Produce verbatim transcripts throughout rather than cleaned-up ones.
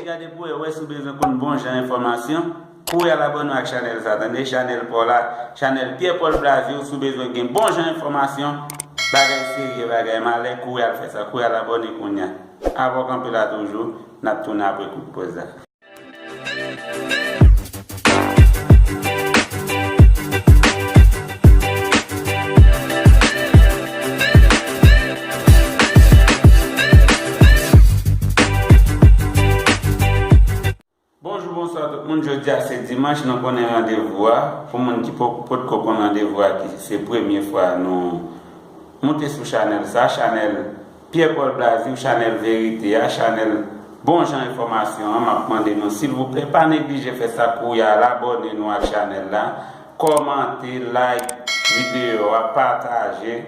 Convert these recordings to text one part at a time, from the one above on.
Gade pou w wè si w bezwen konn bon jan enfòmasyon. Kouri al abòne w ak chanèl sa, tande, chanèl pa w la, chanèl Pierre Paul Blaze, si w bezwen gen bon jan enfòmasyon, bagay serye, bagay malè, kouri al fè sa, kouri al abòne kounye a. Avè w kanpe la toujou, n ap tounen apre kout poz la. Bonjou, bonswa tout moun. Jodi a se dimanch, nou konnen randevou a. Pou moun ki po- potko konn randevou a, ki se premye fwa nou moute sou chanèl sa, chanèl Pierre Paul Blaze, chanèl verite a, chanèl bon jan enfòmasyon an, m ap mande nou, silvouplè, pa neglije fè sa kounye a, al abòne nou ak chanèl la, kòmante, like videyo a, pataje,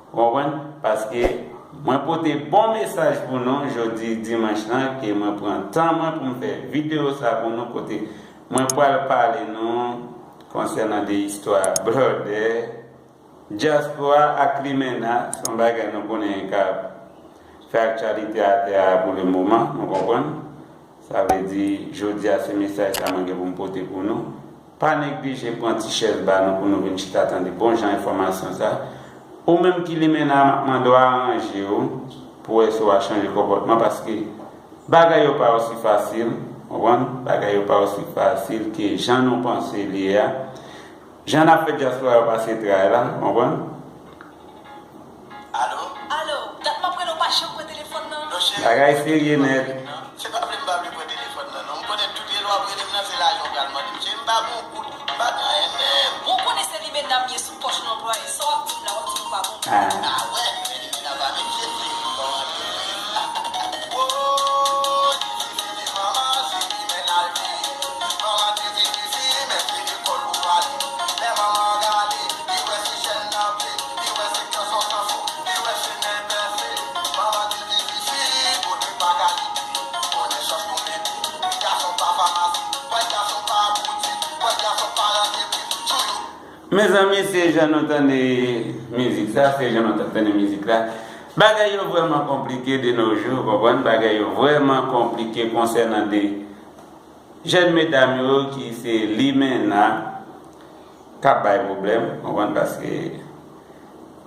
w konprann? Paske mwen pote bon mesaj pou nou jodi dimanch lan, ke mwen pran tan mwen pou m fè videyo sa pou nou, kote mwen pral pale nou konsènan de istwa blòdè, dyaspora ak limena, se yon bagay nou konnen k ap fè aktyalite atè a pou le moman, nou konprann? Sa vle di, jodi a se mesaj sa mwen gen pou m pote pou nou. Pa neglije pran ti chèz ba nou pou nou vin chita tande bon jan enfòmasyon sa. Ou menm ki limena, m ap mande w aranje w pou wè si w a chanje konpòtman, paske bagay yo pa osi fasil, w konprann? Bagay yo pa osi fasil ke jan nou panse l ye a. Jan n ap fè dyaspora yo pase tray la, w konprann? Alo? Alo, dat m ap rele w pa janm pran telefòn nan. Non, cheri, bagay serye nèt. Se pa vle m pa vle pran telefòn nan, non. M konnen tout rele w ap rele m nan, se lajan w pral mande m. Cheri, m pa gon goud, m pa gen anyen menm. Bon, w konnen se limena m ye sou pòch nou anplwaye. Sa w ap di m la, w ap di m ou pa gon goud. Ah. Ah wè, men limena pa menm, cheri, m pa w antre. Woy, difisil, manman, si limena l vini. Manman, difisil, men ki lekòl ou prale. Lè manman gade, li wè se chèn nan pye, li wè se kè sòt an fou, li wè se nen pèse. Manman di difisil, kote pa kalite. Konnen chans pou mete. Gason pa famasi, kwè gason pa boutik, kwè gason pa lantrepriz. Toujou. Mezanmi, se jan nou tande mizik sa, se jan nou t ap tande mizik la. Bagay yo vrèman konplike de nos jours, w konprann? Bagay yo vrèman konplike konsènan de jèn medam yo ki se limena k ap bay pwoblèm, w konprann, paske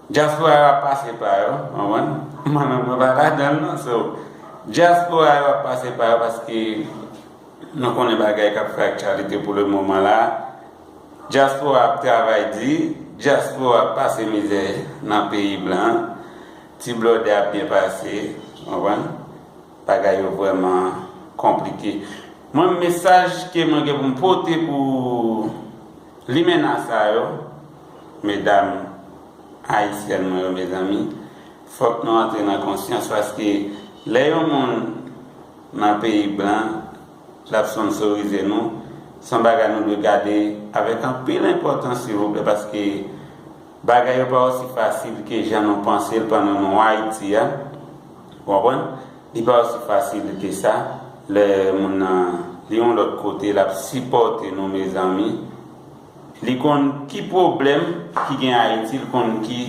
dyaspora yo ap pase pa yo, w konprann, mwen menm mwen pa ladan l non, so, dyaspora yo ap pase pa yo paske nou konnen bagay k ap fè aktyalite pou le moman la, dyaspora ap travay di, dyaspora ap pase mizè nan peyi blan, ti blòdè ap byen pase, w konprann. Bagay yo vrèman konplike. Mwen, mesaj ke mwen gen pou m pote pou limena sa yo, medam ayisyèn mwen yo, mezanmi, fòk nou antre nan konsyans, paske lè yon moun nan peyi blan, l ap sponsorize nou, se yon bagay nou dwe gade avèk anpil enpòtans, silvouplè, paske bagay yo pa osi fasil ke jan nou panse l pandan nou Ayiti a. Ou konprann? Li pa osi fasil ke sa. Lè moun nan, li yon lòt kote, l ap sipòte nou, mezanmi. Li konn ki pwoblèm ki gen Ayiti, li konn ki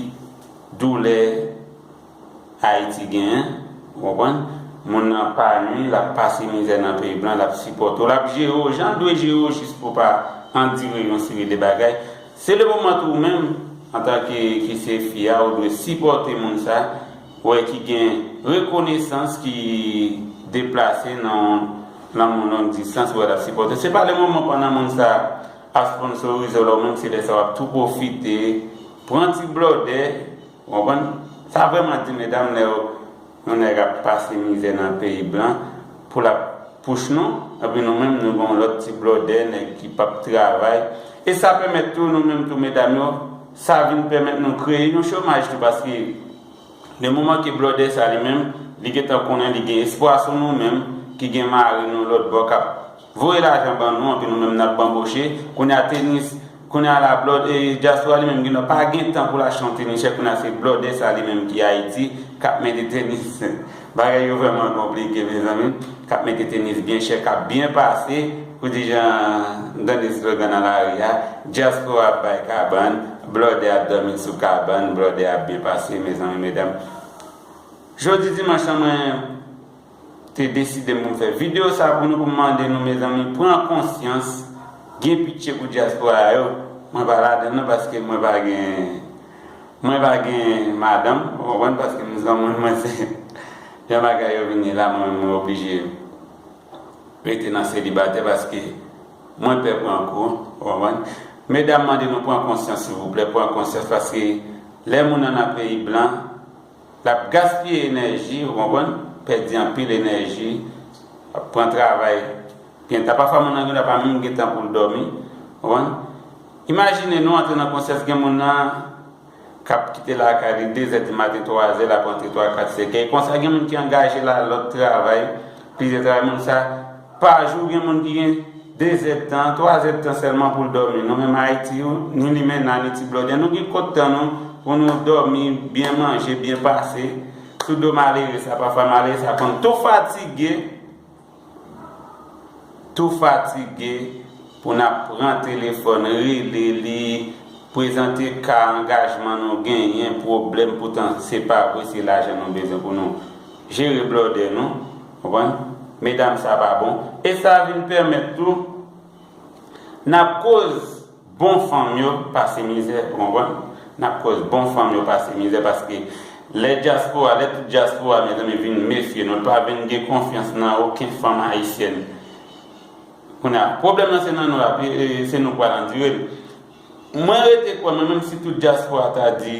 doulè Ayiti genyen, ou konprann? Moun nan pa nwi, l ap pase mizè nan peyi blan, l ap sipòte w, l ap jere w jan l dwe jere w jis pou w pa andire yon seri de bagay. Se le moman tou ou menm, antanke ki se fi a, ou dwe sipòte moun sa, wè ki gen rekonesans, ki deplase nan, nan yon long distans, wè l ap sipòte. Se pa le moman pandan moun sa ap sponsorize w la, ou menm se lè sa w ap tou pwofite, pran ti blòdè, ou konprann? Sa vrèman di, medam, lè yon nèg ap pase mizè nan peyi blan pou l ap pouch nou, epi nou menm, nou gen yon lòt ti blòdè, nèg ki p ap travay. E sa pèmèt tou, nou menm tou, medam yo, sa vin pèmèt nou kreye yon chomaj tou, paske le moman ke blòdè sa li menm, li gentan konnen li gen espwa sou nou menm, ki gen mari nou lòt bò k ap voye lajan ban nou, anpi nou menm n ap banboche. Kounye a tenis, kounye a la blòd, e, dyaspora li menm gen pa gen tan pou l achte yon tenis chè, kounye a se blòdè sa li menm ki Ayiti k ap mete tenis. Bagay yo vrèman konplike, mezanmi. K ap mete tenis byen chè, k ap byen pase. Pou di jan m tande slogan nan lari a, dyaspora ap bay kabann, blòdè ap dòmi sou kabann, blòdè ap byen pase, mezanmi, medam. Jodi dimanch lan, mwen te deside pou m fè videyo sa pou nou, pou m mande nou, mezanmi, pran konsyans, gen pitye pou dyaspora yo. Mwen pa ladan nan paske mwen pa gen, mwen pa gen madanm, ou konprann, paske m zanmi mwen se jan bagay yo vini la, mwen menm mwen oblije rete nan selibatè paske mwen pè pran kou, ou konprann? Medam, mande nou pran konsyans, silvouplè, pran konsyans paske lè moun nan nan peyi blan, l ap gaspiye enèji, ou konprann? Pèdi anpil enèji, ap pran travay. Gen tan, pafwa moun nan gen tan pa menm gen tan pou l dòmi, ou konprann? Imajine nou antre nan konsyans gen moun nan k ap kite lakay li de zè di maten, twa zè, l ap rantre twa, kat, senk è. E konsa, gen moun ki angaje la lòt travay, plizyè travay. Moun sa, pa jou, gen moun ki gen de zè d tan, twa zè d tan sèlman pou l dòmi. Nou menm Ayiti, ni limena, ni ti blòdè, nou gen kòk tan nou pou nou dòmi, byen manje, byen pase. Sou do malere sa, pafwa malere sa konn tou fatige, tou fatige pou n ap pran telefòn, rele li, prezante ka angajman nou genyen, pwoblèm, poutan se pa vre, se lajan nou bezwen pou nou jere blòdè nou, konprann? Medam, sa pa bon. E sa vin pèmèt tou n ap koz bon fanm yo pase mizè, ou konprann? N ap koz bon fanm yo pase mizè paske lè dyaspora, lè tout dyaspora, mezanmi, vin mefye nou, l pa vin gen konfyans nan okenn fanm ayisyèn. Kounye a, pwoblèm nan se nan nou, ap, e, e, se nou k pral andire l. Mwen rete kwè, mwen menm, si tout dyaspora ta di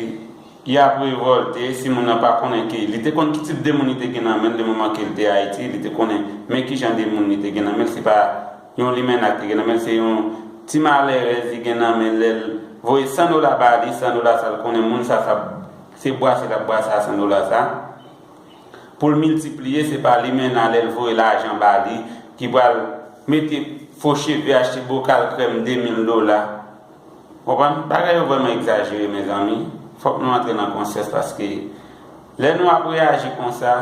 y ap revòlte, si moun nan pa konnen ke li te konn ki tip de moun li te gen nan men l, de moman ke l te Ayiti, li te konnen men ki jan de moun li te gen nan men l, se pa yon limena k te gen nan men l, se yon ti malèrèz li gen nan men l, lè l voye san dola ba li, san dola sa l konnen moun sa, sa se bwase l ap bwase a san dola sa. Pou l miltipliye, se pa limena lè l voye lajan ba li, ki pral mete fo cheve, achte bokal krèm de mil dola. Konprann? Bagay yo vrèman egzajere, mezanmi. Fòk nou antre nan konsyans paske lè nou ap reyaji konsa,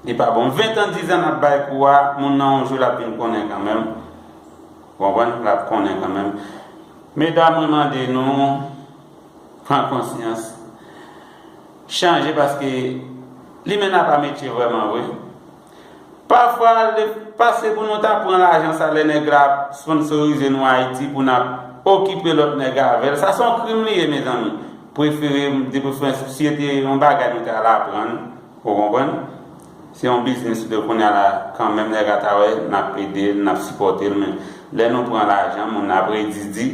li pa bon. Ven tan, diz an n ap bay kou a, moun nan yon jou l ap vin konnen kanmenm. Konprann? L ap konnen kanmenm. Medam, mwen mande nou, pran konsyans. Chanje paske limena pa metye vrèman vre. Pafwa, le pase pou nou ta pran lajan sa lè nèg la ap sponsorize nou Ayiti pou n ap okipe lòt nèg avè l. Sa se yon krim li ye, mezanmi. Prefere, de preferans, si se te yon bagay nou ta al aprann, ou konprann? Se yon biznis de kounye a la, kanmenm nèg la ta wè n ap ede l, n ap sipòte l, men lè nou pran lajan moun nan ap redi di,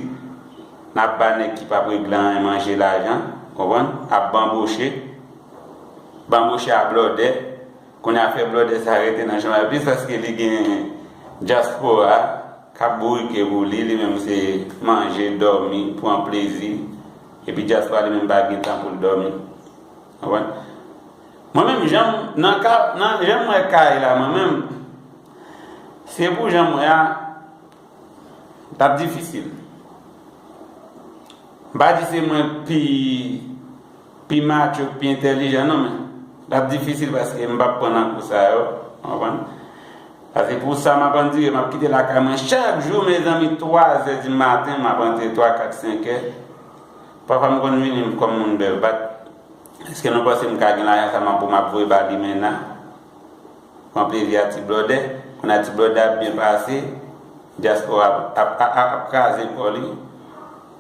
n ap ba nèg ki p ap regle anyen manje lajan, konprann? Ap banboche, banboche a blòdè. Kounye a fè blòdè sa rete nan chomaj plis paske li gen dyaspora k ap bourike pou li, li menm se manje, dòmi, pran plezi. Epi dyaspora li menm pa gen tan pou l dòmi. Konprann? Mwen menm, jan m, nan ka, nan jan m wè kay la, mwen menm, se pou jan m wè a, l ap difisil. M pa di se mwen pi, pi macho, pi entèlijan, non, men l ap difisil paske m p ap pran nan kou sa yo, w konprann? Paske pou sa m ap andire, m ap kite lakay mwen chak jou, mezanmi, twa zè di maten, m ap rantre twa, kat, senk è. Pafwa m konn vini kòm moun bèv bat. Èske nou panse m ka gen lajan sa m ap, pou m ap voye ba limena? Pran plezi a ti blòdè. Kounye a ti blòdè ap byen pase. Dyaspora ap, ap, ap, ap kraze kò li.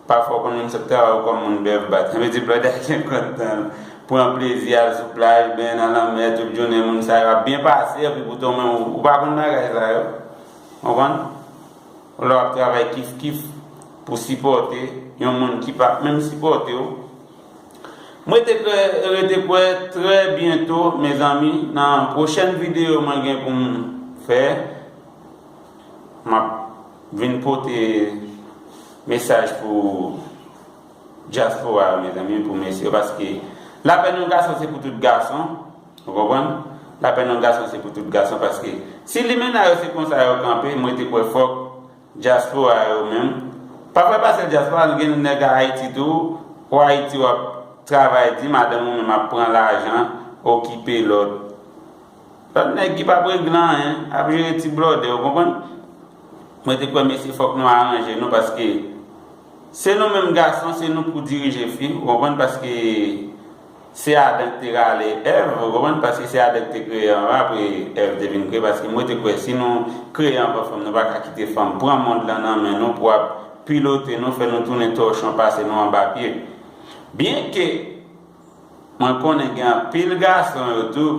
Pafwa w konn moun sot travay ou kòm moun bèv bat. Anben ti blòdè a gen kòd tan l. Pran plezi, al sou plaj, benyen nan lanmè, tout jounen moun sa yo ap byen pase, epi poutan w menm ou, ou pa konn bagay sa yo. Konprann? Lè w ap travay kif kif pou sipòte yon moun ki p ap menm sipòte w. Mwen te kwè, rete kwè, trè byento, mezanmi, nan pwochèn videyo mwen gen pou m fè, m ap vin pote mesaj pou dyaspora yo, mezanmi, pou mesye yo, paske lapèn yon gason se pou tout gason, ou konprann? Lapèn yon gason se pou tout gason, paske si limena yo se konsa yo kanpe, mwen te kwè fòk dyaspora yo menm. Pafwa pa sèl dyaspora, nou gen nèg Ayiti tou, ou Ayiti w ap travay di, madanm ou menm ap pran lajan, okipe lòt. Lòt nèg ki p ap regle anyen, ap jere ti blòdè, ou konprann? Mwen te kwè mesye fòk nou aranje nou paske se nou menm gason, se nou pou dirije fi, ou konprann? Paske Se Adan ki te rale Èv, ou konprann? Paske se Adan ki te kreye anvan, apre Èv te vin kreye. Paske mwen te kwè si nou kreye anvan fanm, nou pa ka kite fanm pran mond lan nan men nou pou ap pilote nou, fè nou tounen tòchon, pase nou anba pye. Byenke mwen konnen gen anpil gason yo tou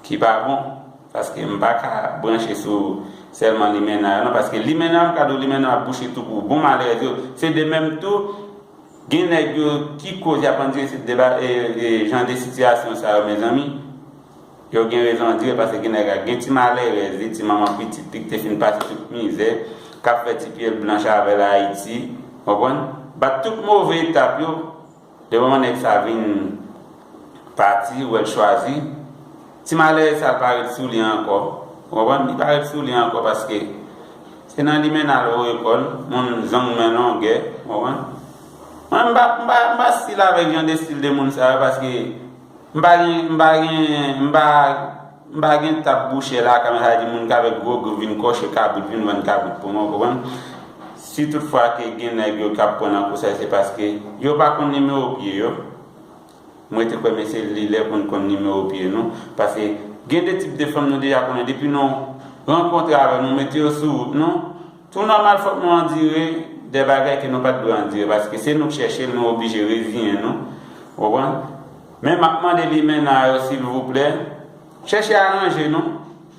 ki pa bon, paske m pa ka branche sou sèlman limena yo, non, paske limena, m ka di w limena ap bouche tou pou bon malerèz yo. Se de menm tou, gen nèg yo ki koz y ap andire se deba, e, e, jan de sitiyasyon sa yo, mezanmi. Yo gen rezon andire, paske gen nèg ak gen ti malerèz li, ti manman pitit li ki te fin pase tout mizè, k ap fè ti pye l blanch avè l Ayiti, konprann? Bat tout move etap yo, depi moman nèg sa vin pati, ou wè l chwazi, ti malerèz sa l pa ret sou li ankò. Ou konprann? Li pa ret sou li ankò paske se nan limena l voye kò l, moun zong men longè, ou konprann? Mwen, m pa, m pa, m pa stil avèk jan de stil de moun sa yo paske m pa gen, m pa gen, m pa, m pa gen tap bouche la, kòm sa di moun k avèk gwo gou vin kòche kabrit, vin vann kabrit pou mwen, ou konprann? Si toutfwa ke gen nèg yo k ap pran nan kou sa, se paske yo pa konn nimewo pye yo. Mwen te kwè, mesye, li lè pou n konn nimewo pye nou. Paske gen de tip de fanm nou deja konnen, depi nou rankontre avè nou, mete yo sou wout nou, tou nòmal fòk nou andire de bagay ke nou pa t dwe andire, paske se nou k chèche l, nou oblije reziyen nou. Ou konprann? Men m ap mande limena yo, silvouplè, chèche aranje nou,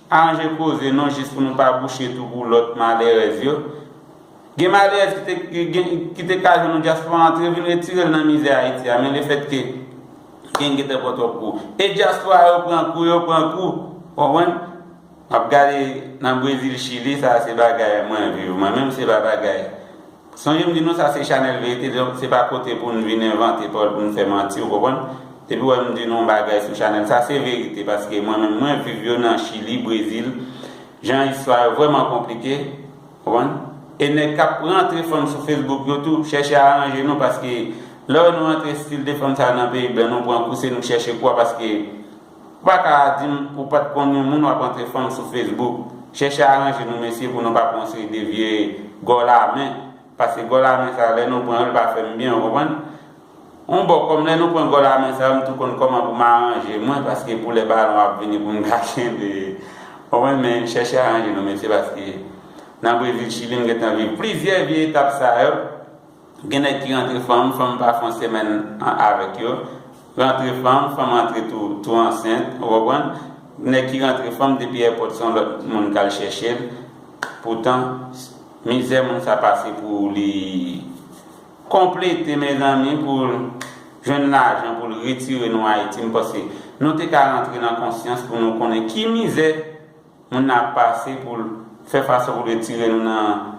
aranje koze nou, jis pou nou pa bouche tou pou lòt malerèz yo. Gen malerèz ki te, ki, gen, ki te ka jwenn yon dyaspora antre vin retire l nan mizè Ayiti a, men lefètke gen gentan pran twòp kou. E dyaspora yo pran kou, yo pran kou, konprann? M ap gade nan Brezil, Chili, sa se bagay mwen viv, mwen menm se pa bagay. Sonje m di nou sa se chanèl verite, donk se pa kote pou n vin envante pawòl pou n fè manti, ou konprann? Depi w wè m di nou yon bagay sou chanèl, sa se verite, paske mwen menm mwen viv yo nan Chili, Brezil, jan istwa yo vrèman konplike, konprann? E nèg k ap rantre fanm sou Facebook yo tou, chèche aranje nou, paske lè w wè nou rantre stil de fanm sa yo nan peyi blan, nou pran kou, se nou k chèche kou a, paske ou pa ka di m ou pa t konn yon moun w ap rantre fanm sou Facebook. Chèche aranje nou, mesye, pou nou pa pran yon seri de vye gòl a men. Paske gòl a men sa, lè nou pran yo, l pa fè m byen, ou konprann? Yon bò kòm lè nou pran gòl a men sa yo, m tou konn kòman pou m aranje mwen, paske pou lè balon ap vini pou m ka kenbe. Ou konprann? Men chèche aranje nou, mesye, paske nan Brezil, Chili, m gentan viv plizyè vye etap sa yo. Gen nèg ki rantre fanm, fanm pa fè yon semèn an-, avèk yo. Rantre fanm, fanm antre tou, tou ansent, ou konprann? Nèg ki rantre fanm, depi èpòt se yon lòt moun k al chèche l. Poutan, mizè moun sa pase pou li konplete, mezanmi, pou l jwenn lajan, pou l retire nou Ayiti. M panse nou te ka rantre nan konsyans pou nou konnen ki mizè moun nan ap pase pou l fè fason pou l retire nou nan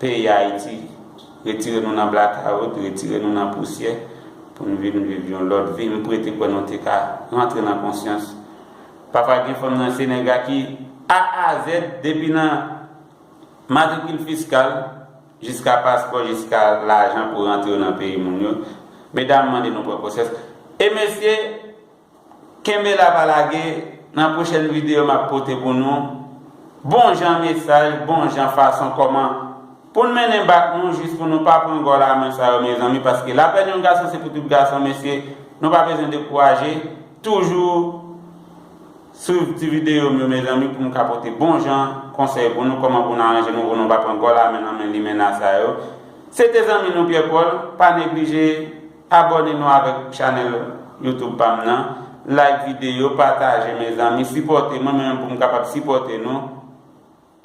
peyi Ayiti, retire nou nan blakawout, retire nou nan pousyè, pou n vin viv yon lòt vi. M prete kwè nou te ka rantre nan konsyans. Pafwa gen fanm nan se nèg la ki A a Z, depi nan matrikil fiskal, jiska paspò, jiska lajan pou rantre yo nan peyi moun yo. Medam, mande nou pran konsyans. E mesye, kenbe la, pa lage. Nan pwochèn videyo m ap pote pou nou bon jan mesaj, bon jan fason kòman pou n mennen bak nou, jis pou nou pa pran gòl a men sa yo, mezanmi, paske lapèn yon gason se pou tout gason, mesye. Nou pa bezwen dekouraje. Toujou swiv ti videyo m yo, mezanmi, pou m ka pote bon jan konsèy pou nou, kòman pou n aranje nou, pou nou pa pran gòl a men nan men limena sa yo. Se te zanmi nou, Pierre Paul. Pa neglije abòne nou avèk chanèl YouTube pa m nan, like videyo, pataje, mezanmi, sipòte mwen menm pou m kapab sipòte nou.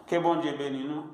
Ke Bondye beni nou.